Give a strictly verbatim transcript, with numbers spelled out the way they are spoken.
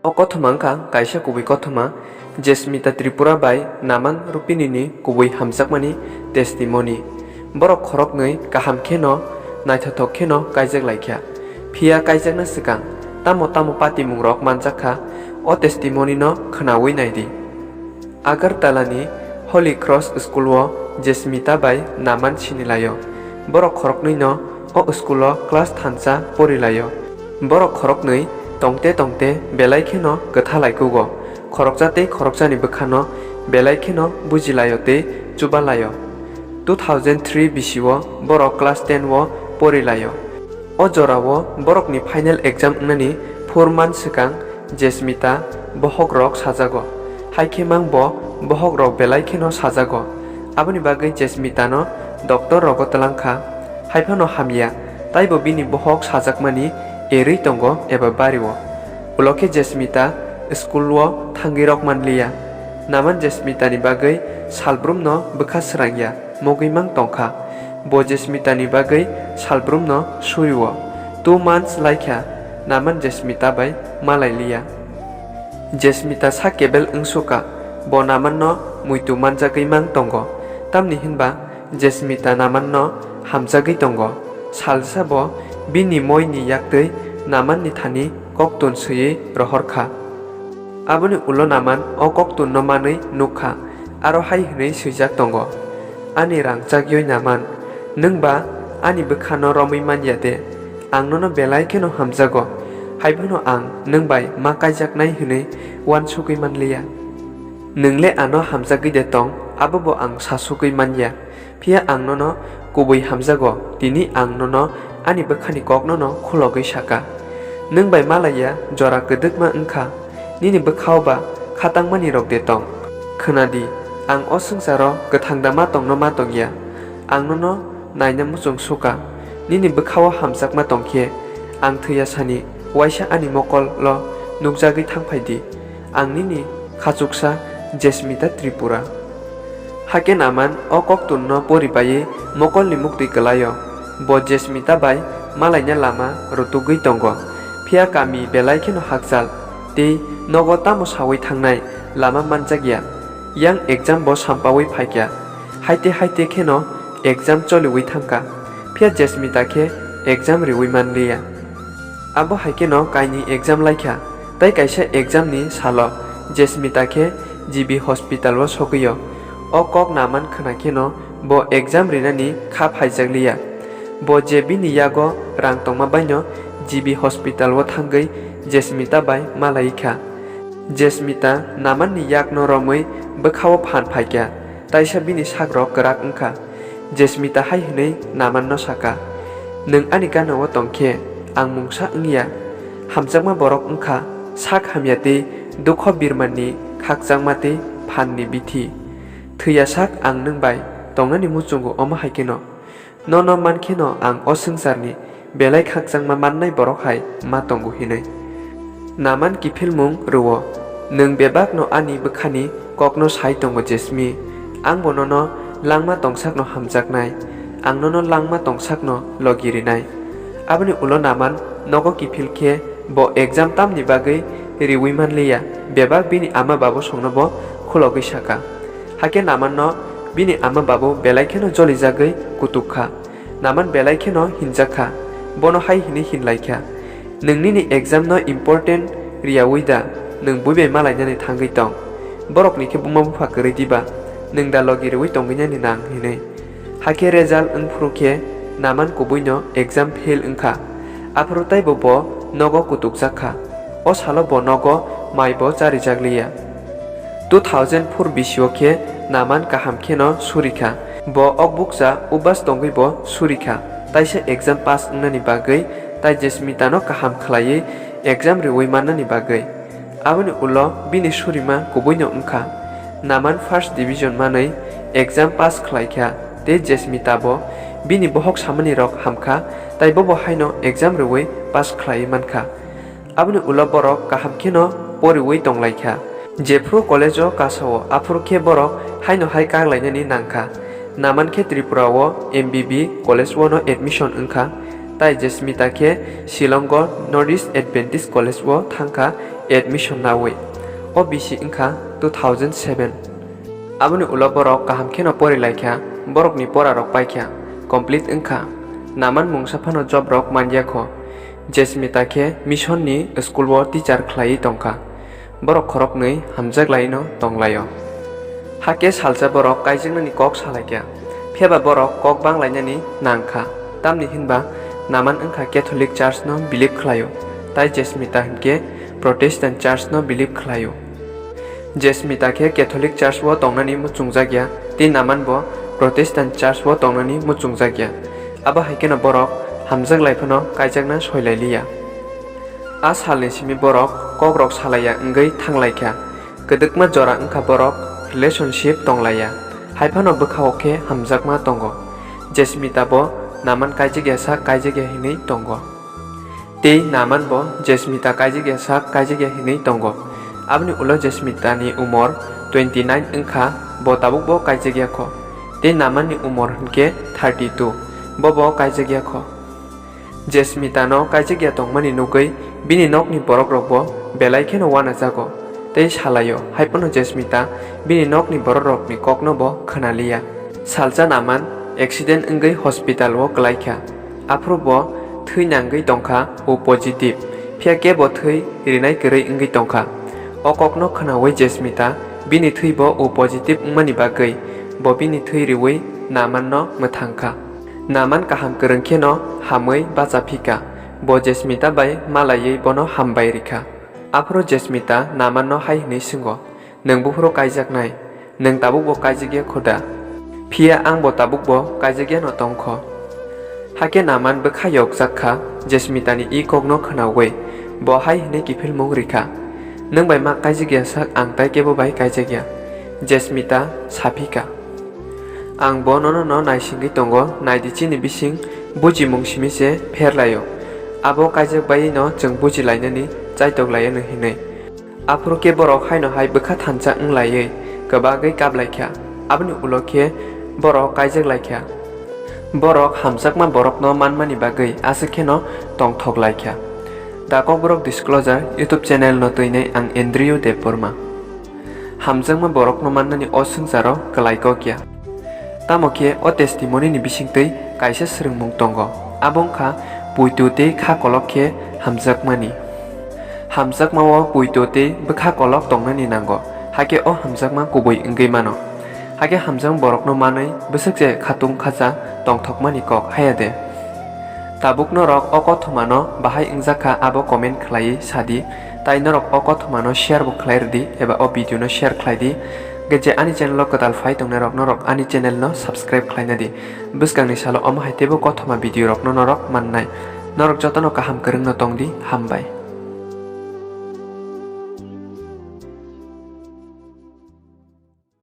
O kothoma wngkha kaisa kubui kothoma, Jesmita Tripura bai Naman Rupini ni kubui hamjakmani testimony. Borok khoroknwi kaham kheno, naithothok kheno kaijak laikha. Phiya kaijakna swkang tamo tamo patimungrok manjakha, o testimony no khwnawi naidi. Agartala ni Holy Cross School o Jesmita bai Naman sinilaio. Borok khoroknwi no o school o class thansa porilaio. Borok khoroknwi tongte tongte belai kheno kwthalai kugo. Khoroksa tei khoroksani bwkhano belai kheno bujilaio tei chubalaio. Two thousand three bisio borok class ten o porilaio. O jorao borokni final exam wngnani four months swkang Jesmita bohok rok sajago. Haikhe mang bo bohok rok belai kheno sajago. Aboni bagwi Jesmita no doctor rogo twlangkha. Haiphano hamya, taibo bini bohok sajakmani erwi tongo eba bario. Ulo khe Jesmita school o thangwi rok manliya. Naman Jesmita ni bagwi salbrum no bwkha srangya mogwi mang tongkha. Bo Jesmita ni bagwi salbrum no surio. Two months laikha Naman Jesmita bai malai liya. Jesmita sak kebel wngsuka, bo Naman no muitu manjagwi mang tongo. Tamni hinba Jesmita Naman no hamjagwi tongo. Salsa bo bini moi ni yaktwi Naman ni thani koktun swiwi rohorkha. Aboni ulo Naman o koktun no manwi nukkha, aro hai hwnwi swijak tongo, "Ani rangchak yoi Naman, nwng ba ani bwkha no romwi manya de? Ang nono belai kheno hamjago, haiphano ang nwng bai ma kaijaknai hwnwi uansugwi manliya. Nwng le ano hamjagwi de tong, abo bo ang sasugwi manya. Phiya ang nono kubui hamjago, tini ang nono ani bwkhani kokno no khulogwi saka. Nwng bai malaiya jora kwdwkma wngkha, nini bwkhao ba khatangmani rok de tong? Khwnadi, ang o swngcharo kwthang da ma tongno ma tongya. Ang nono naina muchung suka. Nini bwkhao hamjakma tongkhe, ang thwiya sani waisa ani mokolo nukjagwi thangphai di. Ang nini khachuksa Jesmita Tripura." Hakhe Naman o koktunno pori baiwi mokolni muktwi kwlaio. Bo Jesmita bai malaina lama rutugwi tongo. Phiya kami belai kheno hakchal, tei nogo tamo sawi thangnai lama manjakya. Yang exam bo sampawi phaikha. Haite haite kheno exam choliwi thangkha. Phiya Jesmita khe exam riwi manliya. Abo hai kheno kainwi exam laikha, tei kaisa exam ni salo Jesmita khe G B hospital o sogwio. O kok Naman khwna kheno bo exam rinani kha phaijak liya. Bo je bini yago rang tongma baino G B hospital o thangwi Jesmita bai malai kha. Jesmita Naman ni yak no romwi bwkhao phan phaikha, taisa bini sak rok kwrak wngkha. Jesmita hai hwnwi Naman no saka, "Nwng ani gana o tong khe ang mungsa wngya. Hamjakma borok wngkha sak hamya tei dukho birmanni khakchangma tei phanni bithi. Thwiya sak ang nwng bai tongnani muchungo omo hai kheno. Nono man kheno ang o swngcharni belai khakchangma mannai borok hai ma tongo hinwi." Naman kiphilmung rwo, "Nwng bebakno ani bwkhani kokno sai tongo Jesmi. Angbo nono langma tongsakno hamjaknai. Ang nono langma tongsakno logi rinai." Aboni ulo Naman nogo kiphil khe bo exam tamni bagwi riwi manliya, bebak bini ama babu songno bo khulogwi saka. Hakhe Namanno bini ama babu belai kheno jolijagwi kutuk kha. Naman belai kheno hinjak kha, bono hai hwnwi hinlai kha, "Nwng nini exam no important riyaui da, nwng bui bai malainani thangwi tong? Borokni khe buma bupha kwrwi diba, nwng da logi rwui tongwi nani nang?" hinwi. Hakhe result wng phuru khe Naman kubuino exam fail wng kha, aphuru teibo bo nogo kutukjak kha. O salo bo nogo maibo charijak liya. Two thousand four bisio khe Naman kaham kheno suri kha. Bo okbukcha ubas tongwi bo suri kha, taisa exam pass wngnani bagwi, tai Jesmitano kaham khlaiwi exam riwi mannani bagwi. Aboni ulo bini surima kubuino wng kha. Naman first division manwi exam pass khlai kha, tei Jesmita bo bini bohok samani rok ham kha, tai bobo haino exam riwi pass khlaiwi man kha. Aboni ulo borok kaham kheno poriwi tong lai kha. Jephru college-o kasao, aphuru khe borok haino hai kak lainani nang kha. Naman khe Tripura-o M B B college-o no admission wng kha, tai Jesmita khe Shillong-o North East Adventist College-o thang kha admission nawi. O bisi wngkha two thousand seven. Aboni ulo borok kaham kheno porilaikha, borokni porarok paikha, complete wngkha. Naman mungsa phano job rok manyakho. Jesmita khe mission ni school o teacher khlaiwi tongkha. Borok khoroknwi hamjaklaino tonglaio. Hakhe salsa borok kaijaknani kok salaikha. Phiyaba borok kok banglainani nangkha. Tamni hinba Naman wngkha Catholic Church no believe khlaio, tai Jesmita hinkhe Protestant Church no believe khlaio. Jesmita khe Catholic Church o tongnani muchungjakya, tei Naman bo Protestant Church o tongnani muchungjakya. Abo hai kheno borok hamjaklai phano kaijakna soilailiya. A salni simi borok kokrok salaiya wngwi thanglaikha. Kwdwkma jora wngkha borok relationship tonglaiya, hai phano bwkhao khe hamjakma tongo. Jesmita bo Naman kaijakya sak kaijakya hinwi tongo. Tei Naman bo Jesmita kaijakya sak kaijakya hinwi tongo. Aboni ulo Jesmita ni umor twenty nine wngkha, bo tabukbo kaijakya kho. Tei Naman ni umor hinkhe thirty two, bo bo kaijakya kho. Jesmita no kaijakya tongmani nugwi bini nokni borokrokbo belai kheno uanajago tei salaio, hai phano Jesmita bini nokni borokrokni kokno bo khwnaliya. Salsa Naman accident wngwi hospital o kwlaikha, aphuru bo thwi nangwi tongkha O positive, phiya khe bo thwi rinai kwrwi wngwi tongkha. O kokno khwnawi Jesmita bini thwibo O positive wngmani bagwi bo bini thwi riwi Naman no mwthangkha. Naman kaham kwrwng kheno hamwi bacha phika, bo Jesmita bai malaiwi bono hambai rikha. Aphuru Jesmita Naman no hai hwnwi swngo, "Nwng buphuru kaijaknai, nwng tabukbo kaijakya kho da? Phiya angbo tabukbo kaijakyano tongkho." Hakhe Naman bwkha yokjak kha Jesmita ni i kokno khwnawi, bo hai hwnwi kiphilmung rikha, "Nwng bai ma kaijakya sak ang tai kebo bai kaijakya," Jesmita saphika. Ang bo nono no naisingwi tongo, naidi chini bising bujimung simi se pherlaio. Abo kaijak baiwi no chwng bujilainani chaitok laiyano hinwi. Aphuru khe borok haino hai bwkha thansa wnglaiwi kwbagwi kaplaikha. Aboni ulo khe borok kaijak laikha. Borok hamjakma borokno manmani bagwi aswk kheno tongthok laikha. The Kokborok Disclosure YouTube channel no twinai ang Andrew Debbarma. Hamjakma borokno mannani o swngcharo kwlai kok ya. Tamo khe o testimony ni bisingtwi kaisa swrwngmung tongo. Abo wngkha puitu tei kha kolok khe hamjakmani. Hamjakmao puitu tei bwkha kolok tongnani nango, hakhe o hamjakma kubui wngwi mano. Hakhe hamjakma borokno manwi bwswk je khatung khacha tongthokmani kok haya de? Tabuk norok o kothomano bahai wngjakha abo comment khlaiwi sadi, tai norok o kothomano share bo khlai rwdi eba o video no share khlai di. Hwnkhe je ani channel o kwtal phai tongnai rok norok ani channel no subscribe khlaina di. Bwskangni salo omo hai teibo kothoma video rokno norok mannai. Norok jotono kaham kwrwngno tongdi, hambai.